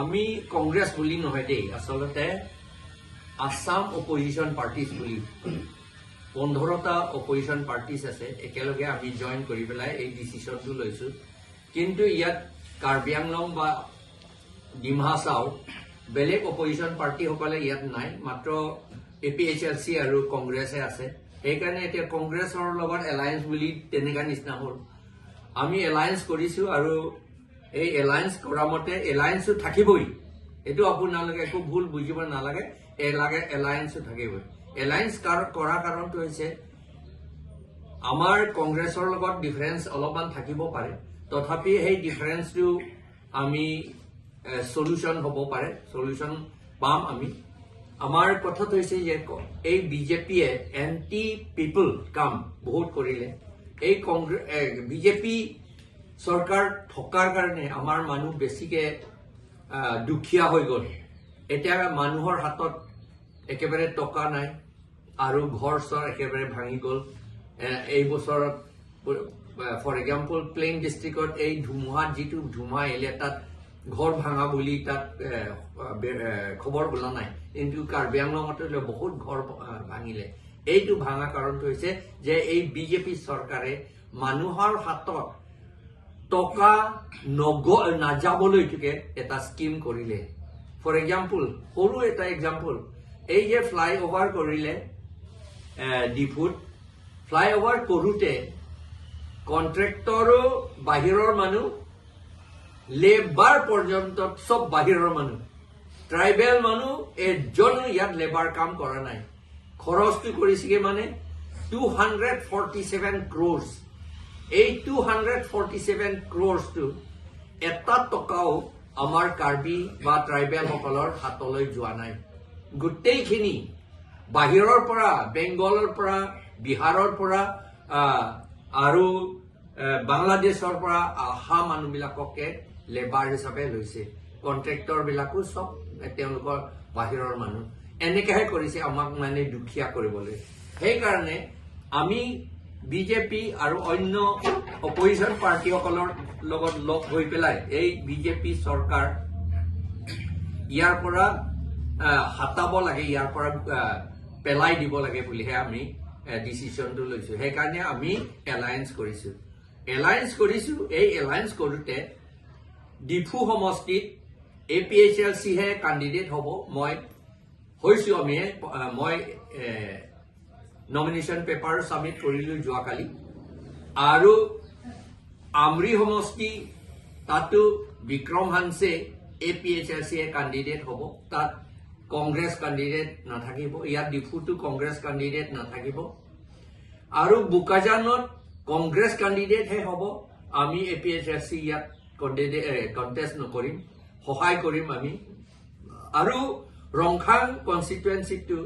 আমি কংগ্ৰেছ বুলি নহয় দেই, আচলতে আছাম অপজিশ্যন পাৰ্টিজ বুলি 15টা অপজিশ্যন পাৰ্টিজ আছে। একেলগে আমি জইন কৰি পেলাই এই ডিচিশ্যনটো লৈছোঁ। কিন্তু ইয়াত কাৰ্বি আংলং বা ডিমা হাছাওৰ বেলেগ অপজিশ্যন পাৰ্টিসকলে ইয়াত নাই, মাত্ৰ এপিএইচএলচি আৰু কংগ্ৰেছে আছে। সেইকাৰণে এতিয়া কংগ্ৰেছৰ লগত এলায়েন্স বুলি তেনেকুৱা নিচিনা হ'ল। আমি এলায়েন্স কৰিছোঁ আৰু এই এলায়েন্স কৰা মতে এলায়েন্সো থাকিবই। এইটো আপোনালোকে একো ভুল বুজিব নালাগে। এলায়েন্সো থাকিবই। এলায়েন্স কৰা কাৰণটো হৈছে, আমাৰ কংগ্ৰেছৰ লগত ডিফাৰেঞ্চ অলপমান থাকিব পাৰে, তথাপি সেই ডিফাৰেঞ্চটো আমি চলিউশ্যন হ'ব পাৰে, চলিউশ্যন পাম আমি। আমাৰ কথাটো হৈছে যে এই বিজেপিয়ে এণ্টি পিপল কাম বহুত কৰিলে। এই কংগ্ৰেছ বিজেপি চৰকাৰ থকাৰ কাৰণে আমাৰ মানুহ বেছিকে দুখীয়া হৈ গ'ল। এতিয়া মানুহৰ হাতত একেবাৰে টকা নাই আৰু ঘৰ চৰ একেবাৰে ভাঙি গ'ল। এই বছৰত, ফৰ এক্সাম্পল, প্লেইন ডিষ্ট্ৰিক্টত এই ধুমুহাত যিটো ধুমুহা আহিলে, তাত ঘৰ ভাঙা বুলি তাত খবৰ ওলোৱা নাই, কিন্তু কাৰ্বি আংলঙত বহুত ঘৰ ভাঙিলে। এইটো ভাঙা কাৰণটো হৈছে যে এই বিজেপি চৰকাৰে মানুহৰ হাতত টকা নাযাবলৈকে এটা স্কিম কৰিলে। ফৰ এক্সাম্পল, সৰু এটা এক্সাম্পল, এই যে ফ্লাই অভাৰ কৰিলে ডিফুত, ফ্লাই অভাৰ কৰোঁতে কণ্ট্ৰেক্টৰো বাহিৰৰ মানুহ, লেবাৰ পৰ্যন্ত চব বাহিৰৰ মানুহ। ট্ৰাইবেল মানুহ এজনো ইয়াত লেবাৰ কাম কৰা নাই। খৰচটো কৰিছেগে মানে 247 ক্ৰ'ৰ্ছ। এই 247 ক্ৰ'ৰ্ছটো এটা টকাও আমাৰ কাৰ্বি বা ট্ৰাইবেলসকলৰ হাতলৈ যোৱা নাই। গোটেইখিনি বাহিৰৰ পৰা, বেংগলৰ পৰা, বিহাৰৰ পৰা আৰু বাংলাদেশৰ পৰা অহা মানুহবিলাককে লেবাৰ হিচাপে লৈছে। কণ্ট্ৰেক্টৰবিলাকো চব তেওঁলোকৰ বাহিৰৰ মানুহ। এনেকেহে কৰিছে আমাক মানে দুখীয়া কৰিবলৈ। সেইকাৰণে আমি বিজেপি আৰু অন্য অপজিশ্যন পাৰ্টীসকলৰ লগত লগ হৈ পেলাই এই বিজেপি চৰকাৰ ইয়াৰ পৰা হটাব লাগে, ইয়াৰ পৰা পেলাই দিব লাগে বুলিহে আমি ডিচিশ্যনটো লৈছো। সেইকাৰণে আমি এলায়েন্স কৰিছো। এলায়েন্স কৰিছো। এই এলায়েন্স কৰোঁতে ডিফু সমষ্টিত এপিএইচএলচিহে কেণ্ডিডেট হ'ব। মই হৈছো, আমি মই নমিনেশ্যন পেপাৰ ছাবমিট কৰিলো যোৱাকালি। আৰু আমৰি সমষ্টি, তাতো বিক্ৰম হানছে এপিএইচএলচিয়ে কেণ্ডিডেট হ'ব। তাত কংগ্ৰেছ কেণ্ডিডেট নাথাকিব। ইয়াত ডিফুটো কংগ্ৰেছ কেণ্ডিডেট নাথাকিব। আৰু বোকাজানত কংগ্ৰেছ কেণ্ডিডেটহে হ'ব। আমি এপিএইচএলচি ইয়াত কণ্টেষ্ট নকৰিম, সহায় কৰিম আমি। আৰু ৰংখাং কনষ্টিটুৱেঞ্চিটো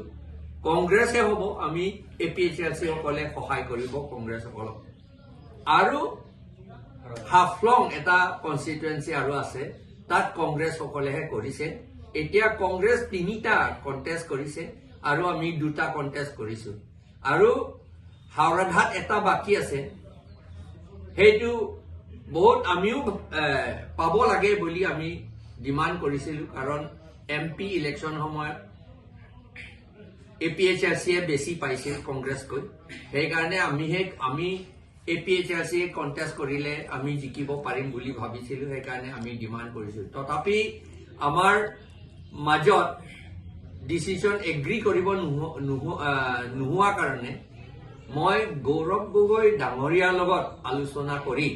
কংগ্ৰেছহে হ'ব, আমি এপিএইচএলচি সকলে সহায় কৰিব কংগ্ৰেছসকলক। আৰু হাফলং এটা কনষ্টিটুৱেঞ্চি আৰু আছে, তাত কংগ্ৰেছসকলেহে কৰিছে। এতিয়া কংগ্ৰেছ তিনিটা কণ্টেষ্ট কৰিছে আৰু আমি দুটা কণ্টেষ্ট কৰিছো। আৰু হাওৰাঘাট এটা বাকী আছে। সেইটো বহুত আমিও পাব লাগে বুলি আমি ডিমাণ্ড কৰিছিলো, কাৰণ এমপি ইলেকশ্যন সময়ত এপিএইচএলচিয়ে বেছি পাইছিল কংগ্ৰেছকৈ। সেইকাৰণে আমি এপিএইচএলচিয়ে কণ্টেষ্ট কৰিলে আমি জিকিব পাৰিম বুলি ভাবিছিলো। সেইকাৰণে আমি ডিমাণ্ড কৰিছো। তথাপি আমাৰ মাজত ডিচিশ্যন এগ্ৰি কৰিব নোহোৱা কাৰণে মই গৌৰৱ গগৈ ডাঙৰীয়াৰ লগত আলোচনা কৰি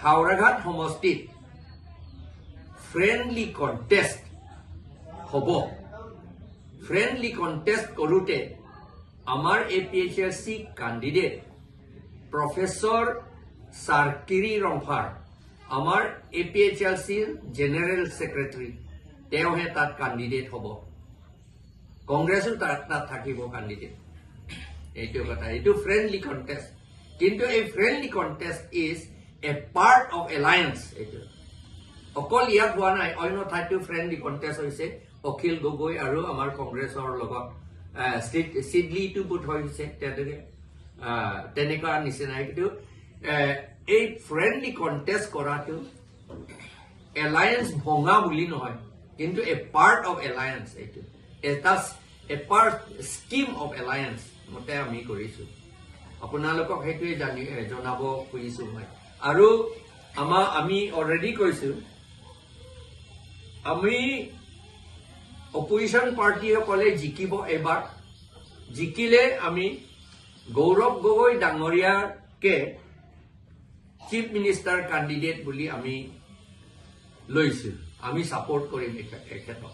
হাওৰাঘাট সমষ্টিত ফ্ৰেণ্ডলি কণ্টেষ্ট হ'ব। ফ্ৰেণ্ডলি কণ্টেষ্ট কৰোঁতে আমাৰ এপিএইচএলচি কেণ্ডিডেট প্ৰফেচৰ চাৰ্কিৰি ৰংফাৰ, আমাৰ এপিএইচএলচিৰ জেনেৰেল ছেক্ৰেটাৰী, তেওঁহে তাত কেণ্ডিডেট হ'ব। কংগ্ৰেছো তাত থাকিব কেণ্ডিডেট। এইটো কথা, এইটো ফ্ৰেণ্ডলি কণ্টেষ্ট। কিন্তু এই friendly contest is a part of alliance। এইটো অকল ইয়াত হোৱা নাই, অন্য ঠাইতো ফ্ৰেণ্ডলি কণ্টেষ্ট হৈছে। অখিল গগৈ আৰু আমাৰ কংগ্ৰেছৰ লগত চিডলিটো বোধ হৈছে তেওঁলোকে তেনেকুৱা নিচিনাই। কিন্তু এই ফ্ৰেণ্ডলি কণ্টেষ্ট কৰাটো এলায়েন্স ভঙা বুলি নহয়, কিন্তু এ পাৰ্ট অফ এলায়েন্স, এইটো এটা a part scheme of alliance মতে আমি কৰিছোঁ। আপোনালোকক সেইটোৱে জনাব খুজিছোঁ মই। আৰু আমি অলৰেডি কৈছোঁ, আমি অপজিশ্যন পাৰ্টীসকলে জিকিব এইবাৰ। জিকিলে আমি Gaurav Gogoi ডাঙৰীয়াকে chief minister candidate বুলি আমি লৈছোঁ। আমি ছাপৰ্ট কৰিম এখেতক।